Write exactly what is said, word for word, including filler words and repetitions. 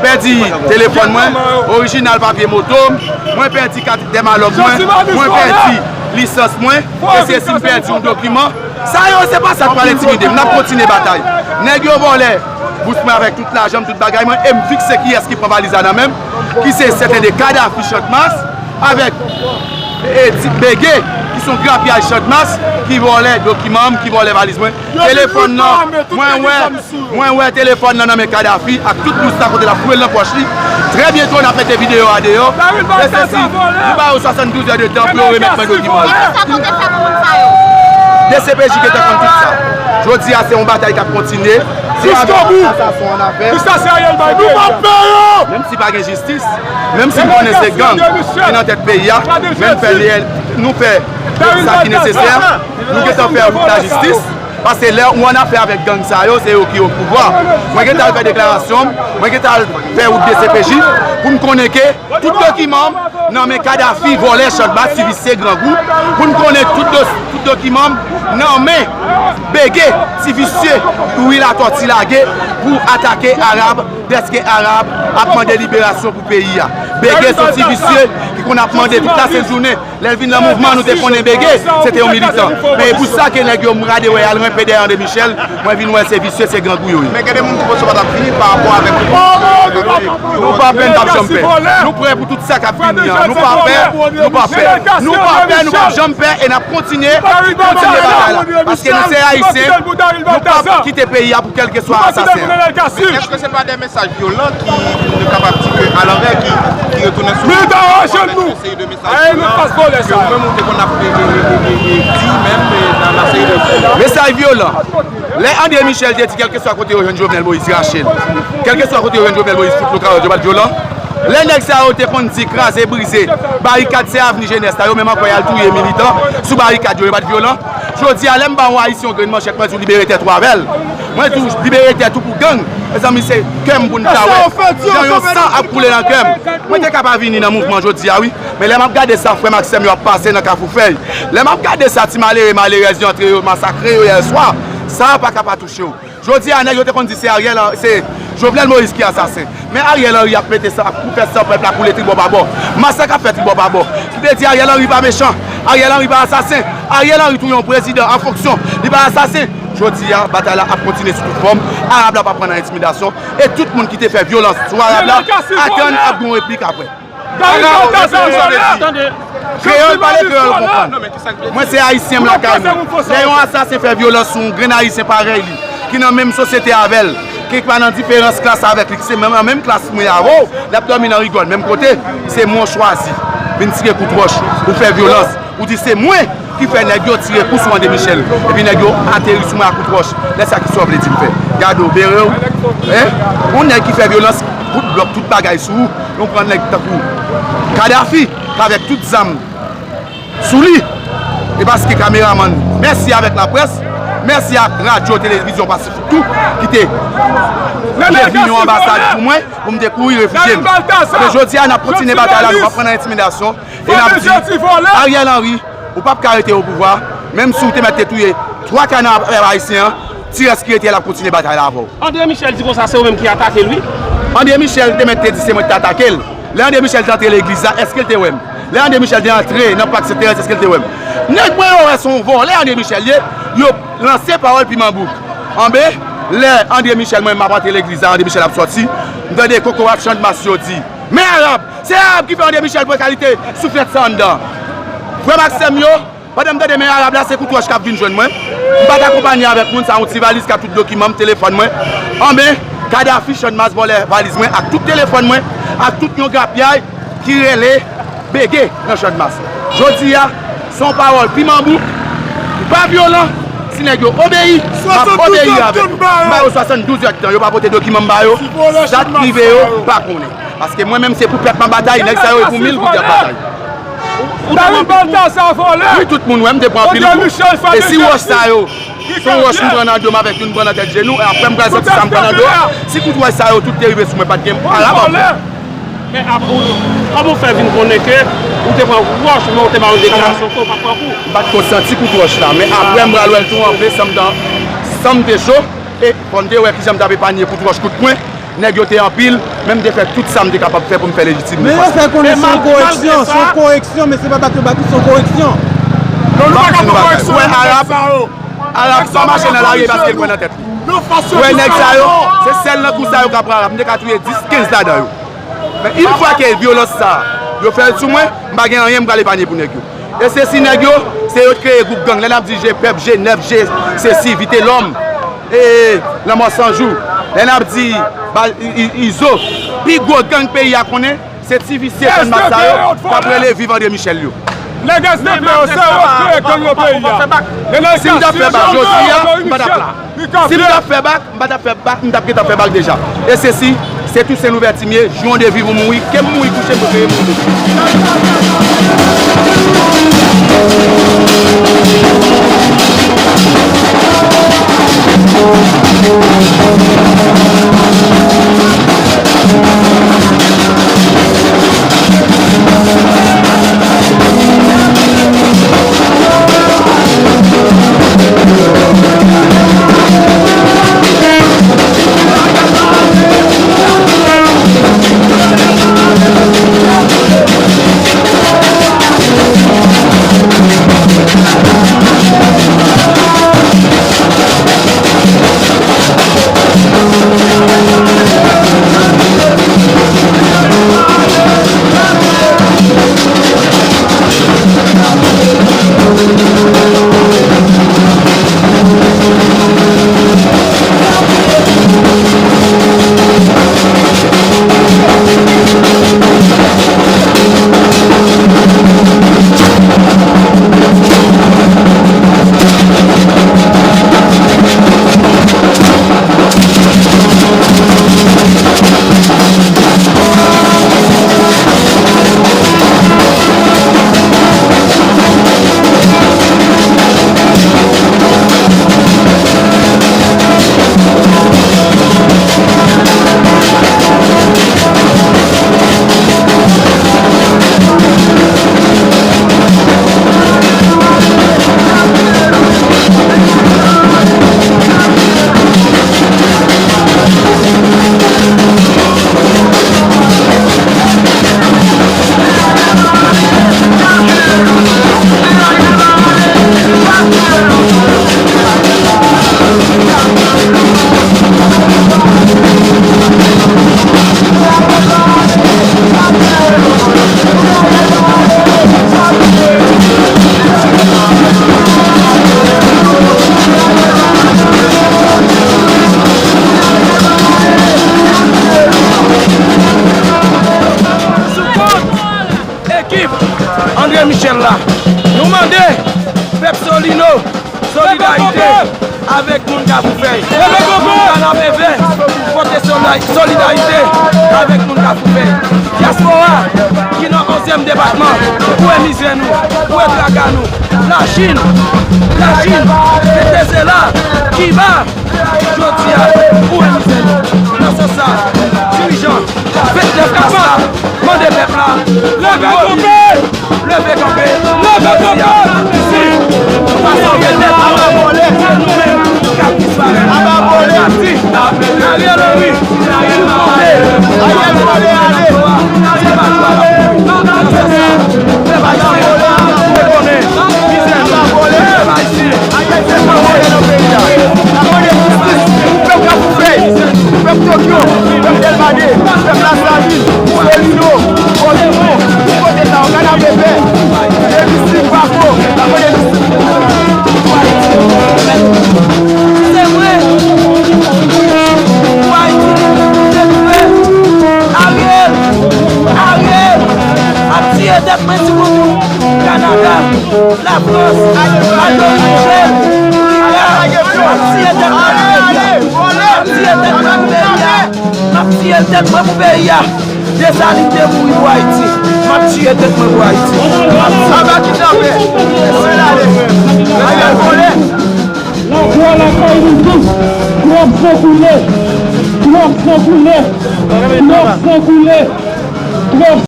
Pèdi telefòn mwen, orijinal papye moto m, mwen pèdi kat dèmalòg mwen, mwen pèdi lisans mwen, e se si m pèdi yon dokiman. Sa yo se pa sa k pral entimide m, n ap kontinye batay. Nèg yo vòlè bous mwen avèk tout lajan m, tout bagay mwen, e m fikse kiyès ki pran valiz la nan men m, ki se sèten de Kadafi Chantmas, avèk e, ti Bege, ki se yon grapyay Chantmas, ki vòlè dokiman m, ki vòlè valiz mwen. Telefòn nan, mwen wè, mwen wè telefòn nan nan men Kadafi ak tout bous la kote l ap foure l nan pòch li. Trè byento n ap mete videyo a deyò. E se si nou ba yo swasanndouz è de tan pou yo remèt mwen dokiman yo. Kisa kote fè pou moun sa yo? D C P J gentan konn tout sa. Jodi a se yon batay k ap kontinye. Sou avèk asasen an avè. Menm si pa gen jistis, menm si m konnen se gang ki nan tèt peyi a, men n fè, nou fè sa ki nesesè, nou gentan fè wout lajistis. Paske lè ou annafè avèk gang sa yo, se yo ki o pouvwa. Mwen gentan al fè deklarasyon m, mwen gentan al fè wout D C P J pou m konnen ke tout dokiman m nan men Kadafi, vòlè, chantmas, ti visye, grangou, pou n konnen tout do-, tout dokiman m nan men Bege, ti visye, Louis Latòti lage pou atake Arab, dèske Arab ap mande liberasyon pou peyi a. Bege se yon ti visye ki konn ap mande tout lasentjounen. Lè l vin nan mouvman, nou te konnen Bege se te yon militan. Men e pou sa ke nèg yo m rade wè y al renpe dèyè André Michel, mwen vin wè se visye, se grangou yo ye. Men gen de moun ki panse w pa t ap vini pa rapò avèk Nou pa pè, n p ap janm pè. Nou prè pou tout sa k ap vini an. Nou pa pè, nou pa pè. Nou pa pè, nou p ap janm pè e n ap kontinye, kontinye batay la. Paske nou se Ayisyen, nou p ap kite peyi a pou kèlkeswa asasen an. Èske se pa de mesaj vyolan ki, nou kapab di ke alanvè ki, ki retounen sou nou, yon seri de mesaj vyolan ke ou menm ou te konn ap, e, e, e, e, e, di menm, e, nan, nan seri de... Mesaj vyolan. Lè André Michel te di kèlkeswa kote yo jwenn Jovenel Moïse rache l, kèlkeswa kote yo jwenn Jovenel Moïse fout nou kawòt, yo pa t vyolan. Lè nèg sa yo te konn di kraze brize barikad se avni jenès la, yo menm ankò y al touye militan sou barikad yo, yo pa t vyolan. Jodi a lè m ba yon Ayisyen yon grenn manchèt, mwen di w libere tèt ou avè l. Mwen di w libere tèt ou pou gang. Mezanmi, se kè m pou n ta wè. Jan yon san ap koule nan kè m. Mwen te ka pa vini nan mouvman jodi a wi. Men lè m ap gade sa frè m ak sè m yo ap pase nan Kafou Fèy, lè m ap gade sa ti malere malerèz yo antre yo masakre yo yè swa, sa pa ka pa touche w. Jodi a nèg yo te konn di se Ariel, se Jovenel Moïse ki asasen. Men Ariel Henry ap mete sa, ap fè san pèp la koule tribò pa bò. Masak ap fèt tribò pa bò. Ki vle di Ariel Henry pa mechan, Ariel Henry pa asasen, Ariel Henry touye yon prezidan an fonksyon, li pa asasen. Jodi a, batay la ap kontinye sou tout fòm, Arab la pa pran nan entimidasyon, e tout moun ki te fè vyolans sou Arab la, atann ap gen yon replik apre. Arab, ou konprann sa m vle di? Kreyòl, pale kreyòl, ou konprann. Mwen se Ayisyen, m lakay mwen. Lè yon asasen fè vyolans sou yon grenn Ayisyen parèy li, ki nan menm sosyete avè l, ki pa nan diferans klas avèk li, ki se menm, nan menm klas mwen avè w, l ap dòmi nan rigòl, menm kote, se mwen w chwazi vin tire kout wòch, ou fè vyolans, ou di se mwen ki fè nèg yo tire kou sou André Michel, epi nèg yo ateri sou mwen ak kout wòch. Lè sa, kisa w vle di m fè? Gade w, bere w, en? Yon nèg ki fè vyolans, kout blòk, tout bagay sou ou, yon grann nèg tankou Kadafi, avèk tout zam sou li. E paske kameramann, mèsi avèk laprès, mèsi ak radyo, televizyon Pasifik tou, ki te, ki te vin yon anbasad pou mwen, pou m te kouri refijye m. Men jodi a, n ap kontinye batay la, nou p ap pran nan entimidasyon. E n ap di, Ariel Henry, ou p ap ka rete o pouvwa, menm si w te mèt te touye twa ka nan pèp ayisyen an, ti rès ki rete a, l ap kontinye batay la avè w. André Michel di konsa se ou menm ki atake l, wi. André Michel te mèt te di se mwen ki te atake l. Lè André Michel te antre legliz la, èske l te wè m? Lè André Michel te antre nan Pak Sent Terèz, èske l te wè m? Nèg mwen yo wè se yon vòlè André Michel ye, yo lanse pawòl piman bouk. Anben, lè André Michel, mwen menm m ap antre legliz la, André Michel ap sòti, m tande kokorat Chantmas yo di, men Arab! Se Arab ki fè André Michel pran kalite souflèt sa anndan. Frè m ak sè m yo, pandan m tande men Arab la, se kout wòch k ap vin jwenn mwen. M pa t akonpanye avèk moun, sa yon ti valiz k ap tout dokiman m, telefòn mwen. Anben, Kadafi Chantmas vòlè valiz mwen ak tout telefòn mwen, ak tout yon grapyay ki rele Bege nan Chantmas. Jodi a, se yon pawòl piman bouk, m pa vyolan, si nèg yo obeyi, m ap obeyi avèk yo. M ba yo swasanndouz èdtan, yo pa pote dokiman m ba yo, dat prive yo, m pa konnen. Paske mwen menm se pou pèp mwen batay, nèg sa yo e pou mil goud y ap batay. Wi, tout moun wè m te pran anpil kou. E si wòch sa yo, se yon wòch m pran nan do m avèk youn m pran nan tèt jenou, e apre m pral santi sa m pran nan do a. Si kout wòch sa yo tout te rive sou mwen, pa t gen Arab ankò. Men ap, ou, kòman w fè vin konnen ke ou te pran wòch, men ou te ba yon deklarasyon ke w pa t pran kou? M pa t ko santi kout wòch la, men apre m pral wè l tou anfle, san m te, san m te cho, e fò m te wè kijan m t ap epanye kout wòch, kout pwen. Nèg yo te anpil, men m te fè tout sa m te kapab fè pou m fè lejitim nou. Men yo fè konnen se yon koreksyon, se yon koreksyon, men se pa bat yo bat, se yon koreksyon. Non, nou pa ka pran koreksyon nan nèg sa yo. Arab pa mache nan lari paske l kwè nan tèt li. Ou wè nèg sa yo, se sèl nan kou sa yo ka pran Arab. M te ka touye dis, kenz ladan yo. Men yon fwa ke vyolans sa a, yo fè l sou mwen, m pa gen anyen m pral epanye pou nèg yo. E se si nèg yo, se yo t kreye gwoup gang. Lè n ap di G pèp, G nèf, G, se si, Vitelòm, e, Lanmò San Jou. Lè n ap di ba, i, i, Izo, pi gwo gang peyi a konnen, se ti visye tann mat sa yo k ap rele Viv André Michel yo. Nèg S D P yo, se yo k kreye gang nan peyi a. Si m t ap fè bak jodi a, m pa t ap la. Si m t ap fè bak, m pa t ap fè bak, m t ap gentan fè bak deja. E se si, se Toussaint Louverture m ye, Juan de Viv ou mouri, ke m mouri kouche, m prefere mouri debout. Sou kont ekip André Michel la, nou mande pèp Solino, solidarite avèk moun Kafoufèy. Moun Kanapevè, pote solay-, solidarite avèk moun Kafoufèy. Dyaspora ki nan onzyèm depatman, ou wè mizè nou, ou wè traka nou. Lachin, Lachin, Venezyela, Kiba, jodi a, ou wè mizè nou. Nan sans sa, dirijan vennèf mas la, mande pèp la, leve kanpe! Leve kanpe! Leve kanpe! Si nou pa sove tèt nou, se nou menm k ap disparèt. N ap di, Ariel Henry, si w tonbe, Ariel vole ale. Se pa jwa l ap jwe. Nan sans sa, pèp ayisyen, rekonnen mizè nou. Pèp ayisyen, Ariel se manje nan peyi a. N ap mande jistis pou pèp Kafoufèy, pou pèp Tokyo, pou pèp Dèlmane, pou pèp Lasalin, pou Solino, Bòdifon, pou kote sa yo, Kanapevè, Levis Sid, Bafo, n ap mande jistis pou pèp Ayiti. Se vre, pou Ayiti, se vre. Ariel, Ariel ap tiye tèt mwen ti koukou. Kanada, Lafrans, Almay, Kenya, n ap tiye tèt mwen pou peyi a. N ap tiye tèt mwen pou peyi a. N ap tiye tèt mwen pou peyi a. Desalin te mouri pou Ayiti. M ap tiye tèt mwen pou Ayiti. M ap tiye. Aba kidnapè. Mwen lale. Ariel vòlè. Lavwa lakay nou vin. Twòp san koule. Twòp san koule. Twòp san koule. Twòp